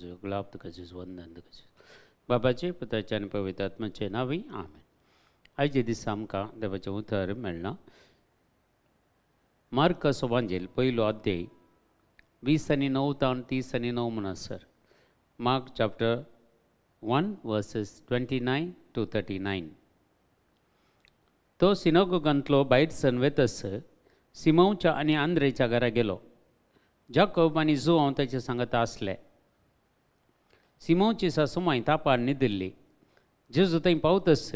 जेजू गुलाब, तुका जेजू वंदन, तुका जेजू. बाबाचे पुताचे आनी पवित्र आत्म्याचे नांवी आमेन. आयचे दिसा आमकां देवाचें उतर मेळना. मार्कस वांजेल पयलो अध्याय 20 आनी 9 तावन 39 म्हणसर. Mark chapter 1 verses 29 to 39. तो सिनोगोगांतलो भायर सन वेतस सिमोवच्या आनी आंद्रेच्या घरा गेलो. जाकोब आनी जुआंव ताचे सांगता आसले. सिमोवची सासुमाय तापार न्हिदिल्ली. जेजू थंय पावतस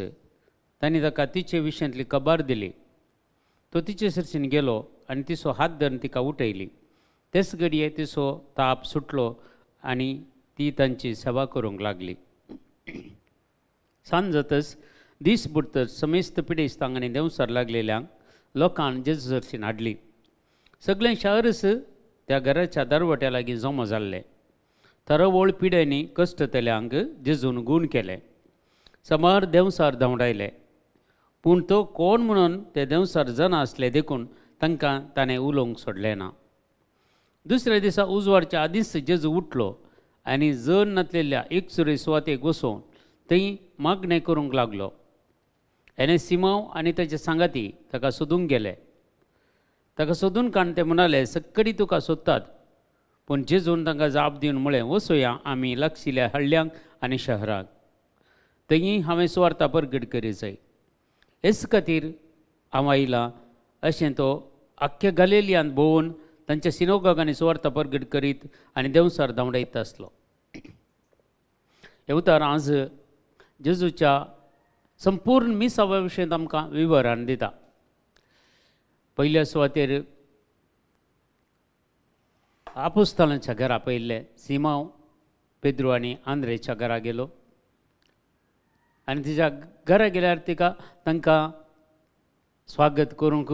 तांणी ताका तिचे विशयांतली खबर दिली. तो तिचे सरशीन गेलो आनी तिचो हात धरून तिका उठयली. तेच घडये तिचो ताप सुटलो आनी ती तांची सेवा करूंक लागली. सांज जातच, दीस बुडतच समेस्त पिडेस्तांक आनी देंवसार लागलेल्यांक लोकान जेजू सरशीन हाडली. सगळें शारच त्या घराच्या दरवट्या लागीं जमो जाल्लें. तरवळ पिड्यांनी कश्टतल्यांक जेजून गूण केले, समार देंवसार धांवडायले. पूण तो कोण म्हणून ते देंवसार जाणा आसले, देखून तांकां ताणें उलोवंक सोडलें ना. दुसऱ्या दिसा उजवाडच्या आदींच जेजू उठलो आनी जण नातलेल्या एकसुरे सुवातेक वचून थंय मागणें करूंक लागलो. आनी सिमांव आनी ताचे सांगाती ताका सोदूंक गेले. ताका सोदून काडून ते म्हणाले, सक्कडी तुका सोदतात. पूण जेजून तांकां जाप दिवन म्हळें, वचोया आमी लागशिल्ल्या हळ्ळ्यांक आनी शहराक, थंय हांवें सुवार्ता परगट करी जाय, हेच खातीर हांव आयलां. अशें तो आख्ख्या गलेलियांत भोंवून तांच्या सिनोगांनी सुवार्ता परगट करीत आनी देंवसार धांवडायत आसलो. हे उतर आज जेजूच्या संपूर्ण मिसावा विशयांत आमकां विवरण दिता. पयल्या सुवातेर आपोस्तालांच्या घरा पयिल्लें सिमांव, पेद्रू आनी आंद्रेच्या घरा गेलो आनी तिच्या घरा गेल्यार तिका तांकां स्वागत करूंक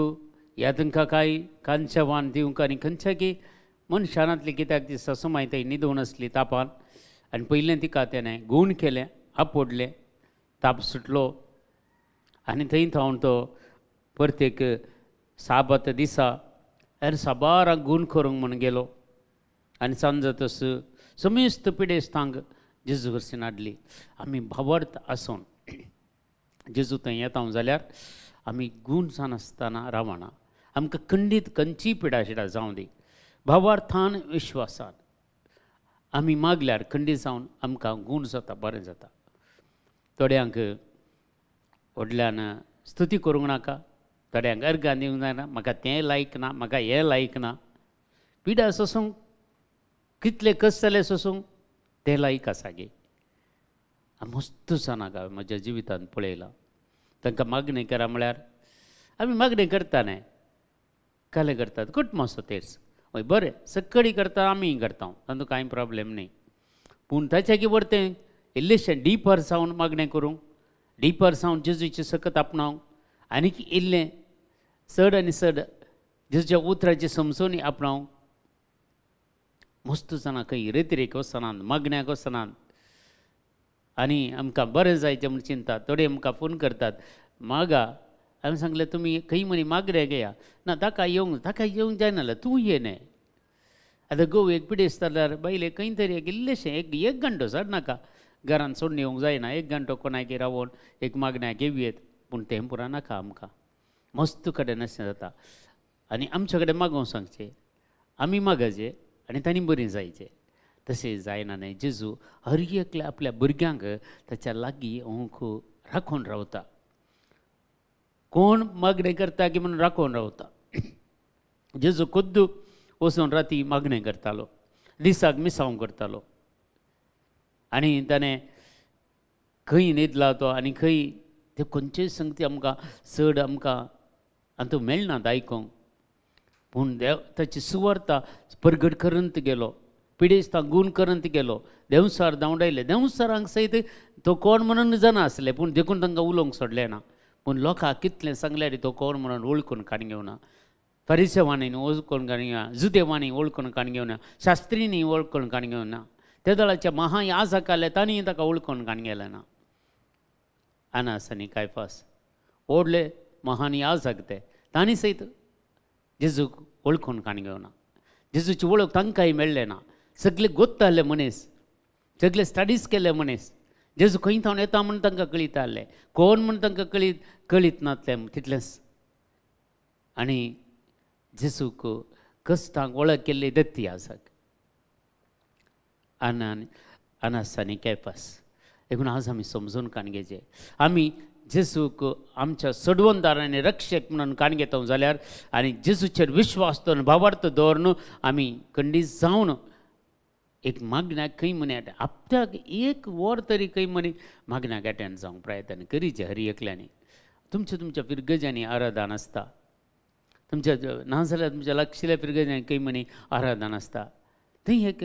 या तांकां कांय कांचवान दिवंक आनी खंयच्या की मनशानांतली, कित्याक ती सासुमाय थंय न्हिदून आसली तापान. आनी पयलें तिका तेणें गूण केलें, आपोडलें, ताप सुटलो. आनी थंय थावन तो प्रत्येक साबात दिसा आनी साबारांक गूण करूंक म्हूण गेलो. आनी सांज जातस समेस्त पिडेस्तांक जेजू कडसून हाडली. आमी भावार्थ आसून जेजू थंय येता जाल्यार आमी गूण जानासतना रावना. आमकां खंडीत खंयचीय पिडा शिडा जावं दी, भावार्थान विश्वासान आमी मागल्यार खंडीत जावन आमकां गूण जाता, बरें जाता. थोड्यांक व्हडल्यान स्तुती करूंक नाका, थोड्यांक अर्गां दिवंक जायना, म्हाका तें लायक ना, म्हाका हें लायक ना. पिडा सोसूंक कितले कश्ट जाले सोसूंक तें लायक आसा गे. मस्त जाणां हांवें म्हज्या जिवितांत पळयलां. तांकां मागणें करा म्हळ्यार आमी मागणें करता न्हय, काले करतात कुटुंबाचो तेच हय बरें सक्कडी करता, आमीय करता, तातूंत कांय प्रॉब्लेम न्ही. पूण ताच्या की वरतें इल्लेशें डिपर जावन मागणें करूंक, डिपर जावन जेजूची सकत आपणावंक आनीक इल्लें चड आनी चड जेजूच्या उतराची समजवणी आपणावंक. मस्त जाणां खंय रेतिरेक वचनात, मागण्याक वचनात आनी आमकां बरें जायचें म्हूण चिंतात. थोडे आमकां फोन करतात मागा, हांवें सांगलें तुमी खंय म्हणी मागण्याक येया ना, ताका येवंक जायना जाल्यार तूं ये न्हय. आतां घोव एक पिडेस्त जाल्यार बायले खंय तरी एक इल्लेशें एक एक घंटो चड नाका, घरान सोडून येवंक जायना, एक घंटो कोणाक रावोन एक मागण्याक येवयेत. पूण तें पुरा नाका आमकां. मस्त कडेन अशें जाता आनी आमचे कडेन मागोवंक सांगचें, आमी मागचें आनी तांणी बरीं जायचें. तशें जायना न्हय. जेजू हर एकल्या आपल्या भुरग्यांक ताच्या लागीं येवंक राखून रावता. कोण मागणें करता की म्हणून राखून रावता. जेजू खुद्द वचून राती मागणें करतालो, दिसाक मिसांव करतालो. आनी ताणें खंय न्हिदला तो आनी खंय ते खंयचेय संगती आमकां चड आमकां आतां मेळनात आयकूंक. पूण देव ताची सुवार्ता परगट करंत गेलो, पिडेस्तांक गूण करंत गेलो, देंवसार धांवडायले. देंवसारांक सयत तो कोण म्हणून जाणा आसले, पूण देखून तांकां उलोवंक सोडलें ना. पूण लोकांक कितलें सांगल्यार तो कोण म्हणून वळखून काडून घेवना. फरिसेवांनी वळखून काडून घेवना, जुदेवांनी वळखून काडून घेवना, शास्त्रींनी वळखून काडून घेवना, त्या दळाच्या महायाजकाले तांणी ताका वळखून काडून गेलें ना. अनास आनी कायफास व्हडले महान याजक ते, तांणी सयत जेजूक वळखून काडून घेवना. जेजूची वळख तांकांय मेळ्ळें ना. सगळे गोत्ताले मनीस सगळे स्टडीज केले मनीस जेजू खंय थावन येता म्हूण तांकां कळीत आहलें, कोण म्हूण तांकां कळीत नासलें तितलेंच. आनी जेजूक कश्टांक वळख केल्ली दत्ती आसाक अनास आनी कैफास. देखून आज आमी समजून काण घेवचें, आमी जेजूक आमच्या सडवणदार आनी रक्षक म्हणून काण घेता जाल्यार आनी जेजूचेर विश्वास दवरून भावार्थ दवरून आमी खंडीत जावन एक मागण्याक खंय म्हणी आपत्याक एक वर तरी खंय म्हणी मागण्याक एटेंड जावंक प्रयत्न करीचे हर एकल्यांनी. तुमच्या तुमच्या फिरगजांनी आराधन आसता, तुमच्या नाजाल्यार तुमच्या लागशिल्ल्या फिरगजांनी खंय म्हणी आराधन आसता, थंय एक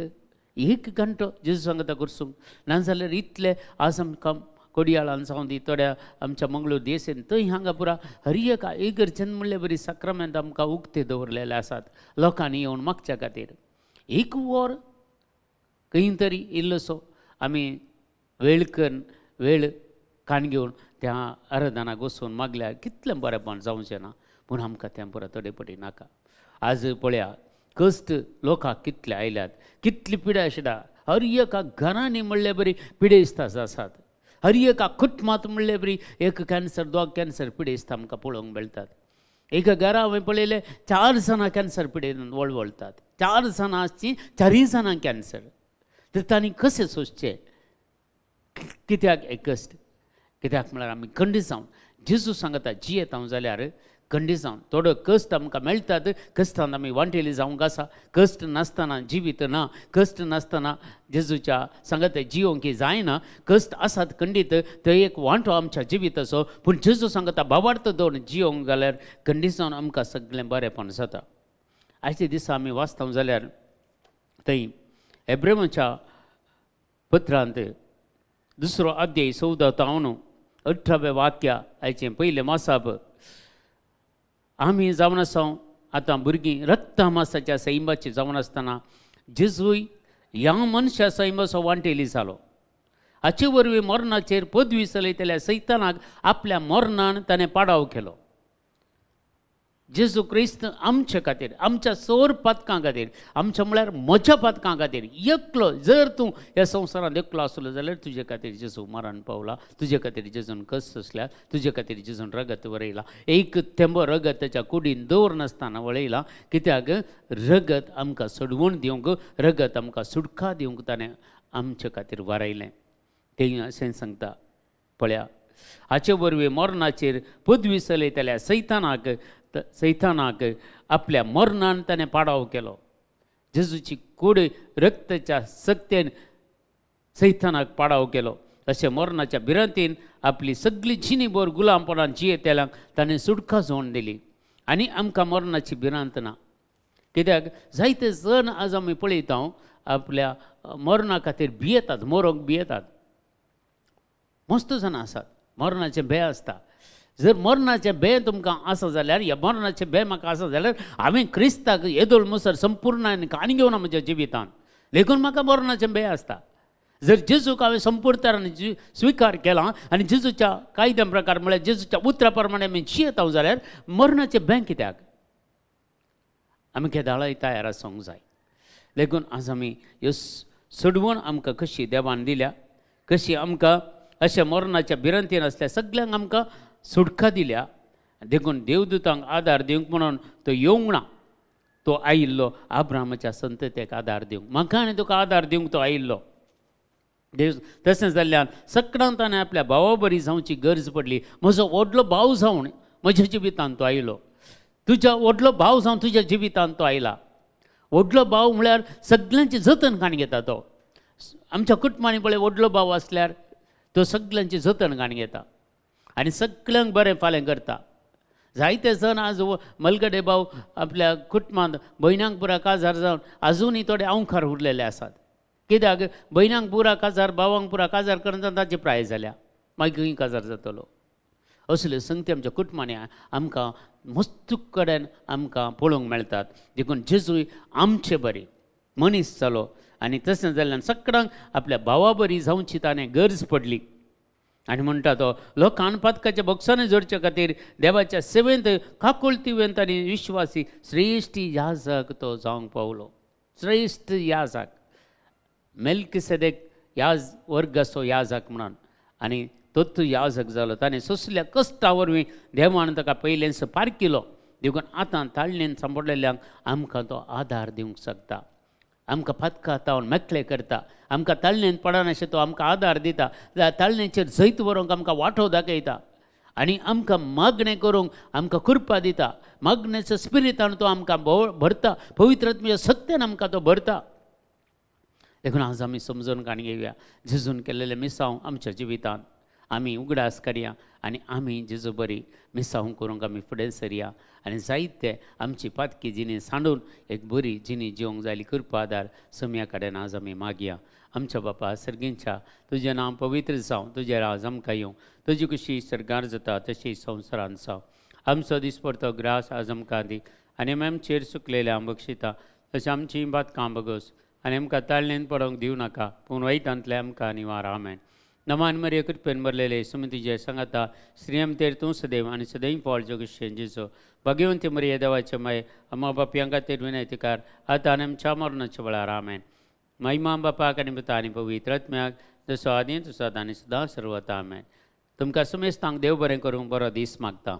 एक घंटो जेजू सांगता करसूंक. नाजाल्यार इतले आज आमकां कोडियाळान जावं दी थोड्या आमच्या मंगळूर देसेन थंय हांगा पुरा हर एका इगर्जेन म्हणले बरी साक्रामेंत आमकां उक्ते दवरलेले आसात लोकांनी येवन मागच्या खातीर. एक वर खंय तरी इल्लोसो आमी वेळ करून वेळ काण घेवन त्या आराधनाक वचून मागल्यार कितलें बरेंपण जावचें ना, पूण आमकां तें पुरा थोडे पटी नाका. आज पळया कश्ट लोकांक कितले आयल्यात, कितली पिड्या आशिल्ल्या हर एका घरांनी म्हणले बरी पिडेस्त आसात, हर एका कुटुंबांत म्हणले बरी एक कॅन्सर दोग कॅन्सर पिडेस्त आमकां पळोवंक मेळटात. एका घरा हांवें पळयलें 4 जाणां कॅन्सर पिडेन वळवळटात, 4 जाणां आसचीं 4 जाणां कॅन्सर. तर तांणी कशें सोंसचें? कित्याक एक कश्ट? कित्याक म्हळ्यार आमी खंडीत जावन जेजू सांगता जियेत हांव जाल्यार खंडीत जावन थोडो कश्ट आमकां मेळटात, कश्टान आमी वांटेली जावंक आसा. कश्ट नासतना जिवीत ना, कश्ट नासतना जेजूच्या सांगता जियोंक जायना. कश्ट आसात खंडीत, तो एक वांटो आमच्या जिविताचो, पूण जेजू सांगता भावार्थ दवरून जियोंक जाल्यार खंडीत जावन आमकां सगळें बरेंपण जाता. आयच्या दिसा आमी वाचता जाल्यार थंय एब्रेमाच्या पत्रांत 2 अध्याय 14 तावन 18 वाक्य आयचें पयलें मासाप. आमी जावन आसा आतां भुरगीं रक्ता मासाच्या सैमाची जावन आसतना जेजूय ह्या मनशा सैमाचो वांटेली जालो. हाचे वरवीं मरणाचेर पदवी चलयतल्या सैतानाक आपल्या मरणान ताणें पाडाव केलो. जेजू क्रिस्त आमचे खातीर, आमच्या सोर पातकां खातीर, आमच्या म्हळ्यार म्हज्या पातकां खातीर एकलो, जर तूं ह्या संवसारांत एकलो आसलो जाल्यार तुजे खातीर जेजू मरण पावला, तुजे खातीर जेजून कश्ट सोंसल्या, तुजे खातीर जेजून रगत वरयलां, एक थेंबो रगत ताच्या कुडीन दवरनासतना वळयलां. कित्याक? रगत आमकां सोडवण दिवंक, रगत आमकां सुटका दिवंक ताणें आमचे खातीर वरयलें. तें अशें सांगता पळया, हाचे वरवीं मरणाचेर पदवी चलयतल्या सैतानाक आपल्या मरणान ताणें पाडाव केलो. जेजूची कूड रक्ताच्या सक्तेन सैतानाक पाडाव केलो. अशें मरणाच्या भिरांतीन आपली सगळी जिणेभर गुलामपणान जियेतल्यांक ताणें सुटका जोड दिली. आनी आमकां मरणाची भिरांत ना. कित्याक? जायते जण आज आमी पळयता आपल्या मरणा खातीर भियेतात, मरोंक भियेतात. मस्त जाणां आसात मरणाचें भंय आसता. जर मरणाचें भंय तुमकां आसा जाल्यार, ह्या मरणाचें भंय म्हाका आसा जाल्यार हांवें क्रिस्ताक येदोळ मुसर संपूर्ण आनी काणी घेवना म्हज्या जिवितान, देखून म्हाका मरणाचें भंय आसता. जर जेजूक हांवें संपूर्ण तरान स्विकार केला आनी जेजूच्या कायद्या प्रकार म्हळ्यार जेजूच्या उतरा प्रमाणे आमी जियेता जाल्यार मरणाचें भंय कित्याक? आमी केदाळाय तयार आसूंक जाय. देखून आज आमी ह्यो सोडवण आमकां कशी देवान दिल्या, कशी आमकां अशें मरणाच्या भिरांतीन आसल्या सगल्यांक आमकां सुटका दिल्या. देखून देवदूतांक आदार दिवंक म्हणून तो येवंक ना, तो आयिल्लो आब्रामाच्या संततेक आदार दिवंक, म्हाका आनी तुका आदार दिवंक तो आयिल्लो. देव तशें जाल्ल्यान सकडान ताणें आपल्या भावा बरी जावची गरज पडली. म्हजो व्हडलो भाव जावन म्हज्या जिवितांत तो आयलो, तुज्या व्हडलो भाव जावन तुज्या जिवितांत तो आयला. व्हडलो भाव म्हळ्यार सगल्यांची जतन काण घेता तो. आमच्या कुटुंबांनी पळय व्हडलो भाव आसल्यार तो सगल्यांची जतन काण घेता आनी सगल्यांक बरें फालें करता. जायते जण आज मलगडे भाव आपल्या कुटुंबांत भयणांक पुरा काजार जावन आजुनूय थोडे अंवखार उरलेले आसात. कित्याक? भयणांक पुरा काजार, भावांक पुरा काजार करून ताची प्राय जाल्या, मागीर खंय काजार जातलो? असल्यो संगती आमच्या कुटुंबांनी आमकां मस्त कडेन आमकां पळोवंक मेळटात. देखून जेजूय आमचे बरी मनीस जालो आनी तशें जाल्ल्यान सगळ्यांक आपल्या भावा बरी जावची ताणें गरज पडली. आनी म्हणटा तो लोकान पातकाच्या बोक्सांनी जोडचे खातीर देवाच्या सेवेंत काकुळतीवेंत आनी विश्वासी श्रेश्ठ याजक तो जावंक पावलो. श्रेश्ठ याजक मेल्किसेदेक याज वर्गाचो याजक म्हणून आनी तोच याजक जालो. ताणें सोंसल्या कश्टा वरवीं देवान ताका पयलेंच पारकिलो. देखून आतां ताळणेन सांपडलेल्यांक आमकां तो आदार दिवंक शकता, आमकां पातकां मेकळे करता, आमकां ताळणेन पडनाशें तो आमकां आदार दिता, ताळणेचेर जैत व्हरूंक आमकां वांटो दाखयता आनी आमकां मागणें करूंक आमकां कृपा दिता. मागणेचो स्पिरितान तो आमकां भरता, पवित्र आत्म्याच्या सत्यान आमकां तो भरता. देखून आज आमी समजून काणी घेवया जेजून केल्लेलें मिसांव आमच्या जिवितांत आमी उगडास करया आनी आमी जेजू बरी मिसांव करूंक आमी फुडें सरया आनी जायते आमची पातकी जिणी सांडून एक बरी जिणी जिवंक जाली कृपा आदार सम्या कडेन आज आमी मागया. आमच्या बापा सर्गींच्या, तुजें नांव पवित्र जावं, तुजें राज आमकां येवं, तुजी कुशी सर्गार जाता तशी संवसारांत जावं. आमचो दिसपडतो ग्रास आज आमकां दी आनी आमी आमचेर सुकलेल्या बक्षिता तशें आमची बातकां बगोस आनी आमकां ताळणेन पडोवंक दिवं नाका, पूण वायटांतलें आमकां निवार. आमेन. नमान मरिये, कृपेन भरलेले, सुमतीचे सांगाता, स्त्रियम तेर तूं सदैव आनी सदैव फळ जगशें जेजो. भाग्यवंती मरिये, देवाचे माये, अम्मा बापयां खातीर विनयतीकार, आतां आनी आमच्या मरणाच्या वेळार. आमेन. महिमा बापाक आनी पुता आनी पवित्र आत्म्याक, जसो आदी तसो आतां आनी सदां सर्वता. आमेन. तुमकां समेस्तांक देव बरें करूंक बरो दीस मागता.